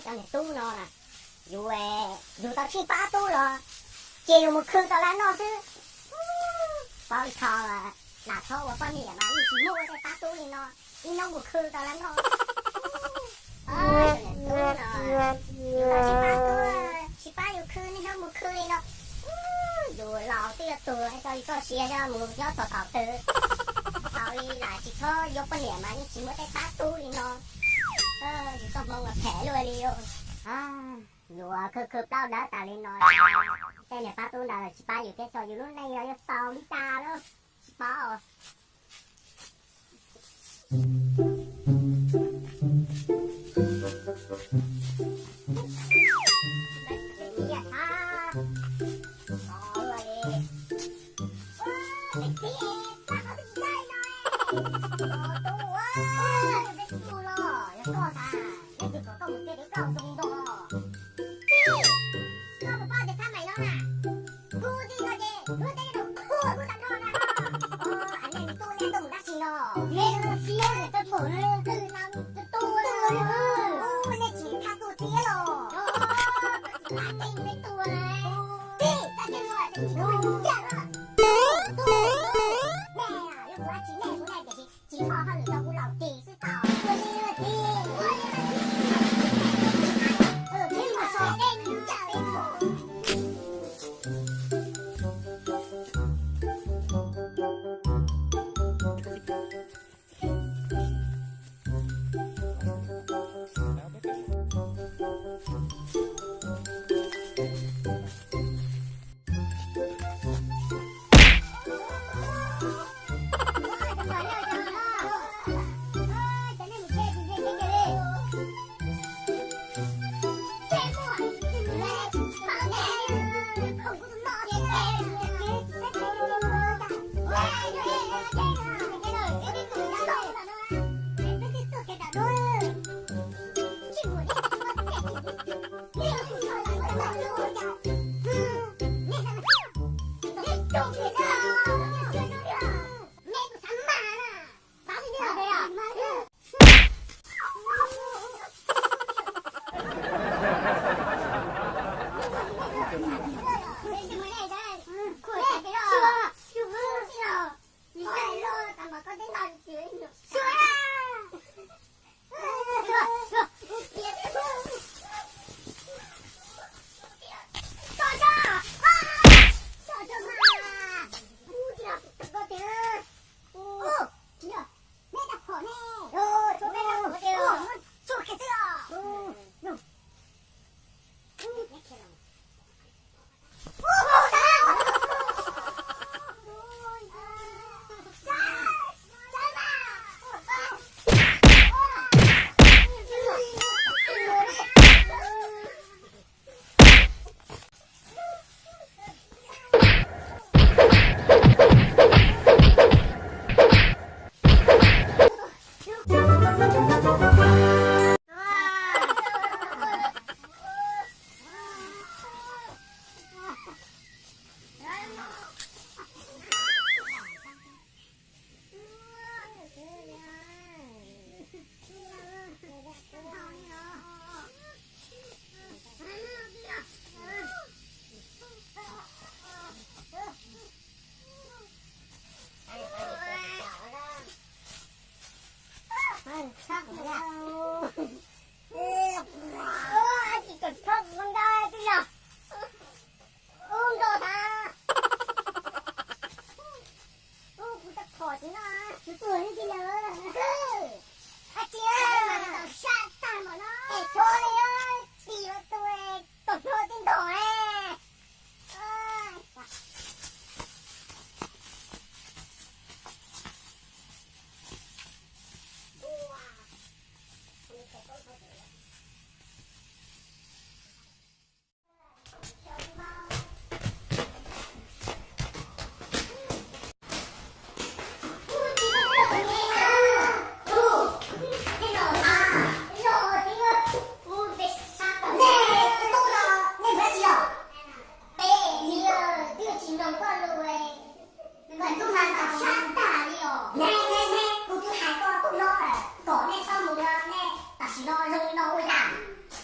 Cov niam tub no na, yus, yus tau txij pab tub los ces yus mus khw tau lawv noj xwb. Paub ib qho, lam txhob ua poj niam mas yeej tsis muaj ua tej pab tub li no, ib hnub mus khw tau lawv noj. Tub no, yus tau txij pab tub, tsis pab yus khw, niaj hnub mus khw li no. Yus laus twb yuav tuag, tso yus txoj sia mus nyob tom thaum twg. Tau li lam tsis txhob yuav poj niam mas yeej tsis muaj tej pab tub li no. Yus txoj hmoo phem luaj li. Yus khw khw plaub dawb tas li no, tej niam pab tub ntawd los tsis pab yus thiab, tso yus lub neej los yuav tau li cas lawm tsis paub. Kuv twb hais koj tuaj no lawm, kom nej txhob mus no, nej tam sim no zoo li no ua cas?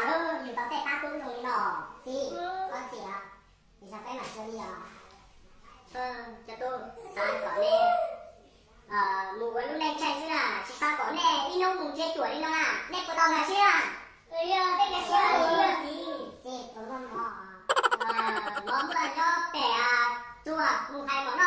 tas lawm, yus tau tej pab tub zoo li no. Txiv, koj txiv, yog peb mam ua li os. Cov tub, xav kom nej mus ua lub neej ntseeg xwb na, tsis xav kom nej ib hnub mus nrhiav cuam li no na, nej puas tau ntag sib na? Txiv, mov muaj nyob pem, tuaj mus hais mom